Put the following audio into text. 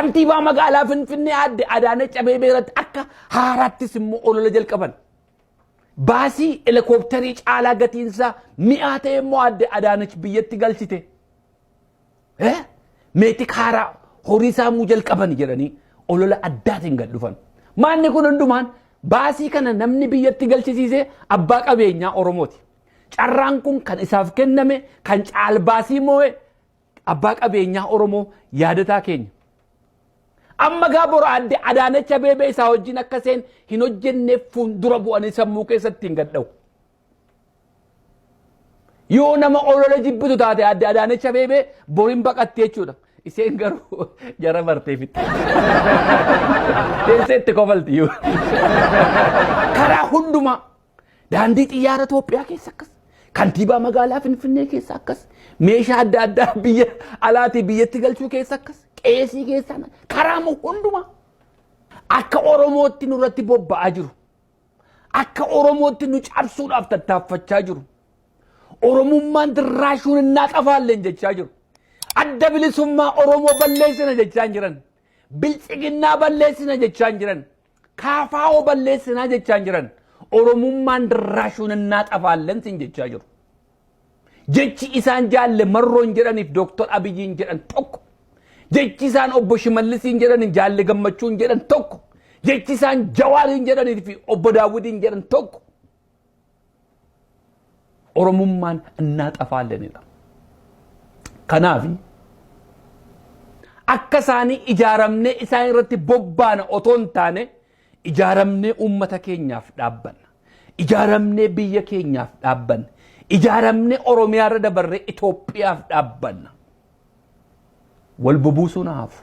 Kantiibaa magaalaa Finfinnee Aadde Adaanech Abeebee irratti akka haaraattis immoo olola jalqaban. Baasii helikoophtarii caalaa gatiinsaa mi'aa ta'e immoo Aadde Adaanech biyyatti galchite. Meetik haaraa horii saamuu jalqaban jedhanii olola addaatiin gad dhufan. Maanni kun hundumaan baasii kana namni biyyatti galchisiise abbaa qabeenyaa Oromooti. Carraan kun kan isaaf kenname kan caalbaasii moo'e abbaa qabeenyaa Oromoo yaadataa keenya. Amma gaa boru Aadde Adaanech Abeebee isaa wajjin akka isheen hin hojjenneef fuuldura bu'anii sammuu keessatti hin gadha'u. Yoo nama olola jibbitu taate Aadde Adaanech Abeebee boriin baqatti jechuudha. Isheen garuu jara bartee fixxe. Teessee itti kofalti iyyuu. Karaa hundumaa daandii xiyyaara Itoophiyaa keessa akkas, kantiibaa magaalaa Finfinnee keessa akkas, meeshaa adda addaa biyya alaatii biyyatti galchuu keessa akkas, qeesii keessa karaa hundumaa akka Oromootti nurratti bobba'aa jiru. Akka Oromootti nu cabsuudhaaf tattaaffachaa jiru. Oromummaan dirraashuun innaa xafaalleen jechaa jiru. Adda bilisummaa Oromoo balleessina jechaa hin jiran. Biltsiginnaa balleessina jechaa hin jiran. Kaafaa'oo balleessinaa jechaa hin jiran. Oromummaan dirraashuun innaa xafaalleen sin jechaa jiru. Jechi isaan jaalle Marroon jedhaniif Dooktor Abiyyiin jedhan tokko. Jechi isaan obbo Shimallisiin jedhaniin jaalle Gammachuun jedhan tokko. Jechi isaan Jawaariin jedhanii fi obbo Daawwidiin jedhan tokko. Oromummaan innaa xafaallenidha. Kanaaf akka isaanii ijaaramnee isaan irratti bobbaana otoo hin taane ijaaramnee uummata keenyaaf dhaabbanna. Ijaaramnee biyya keenyaaf dhaabbanna. Ijaaramnee Oromiyaa irra dabarree Itoophiyaaf dhaabbanna. Wal bubuusuun hafu.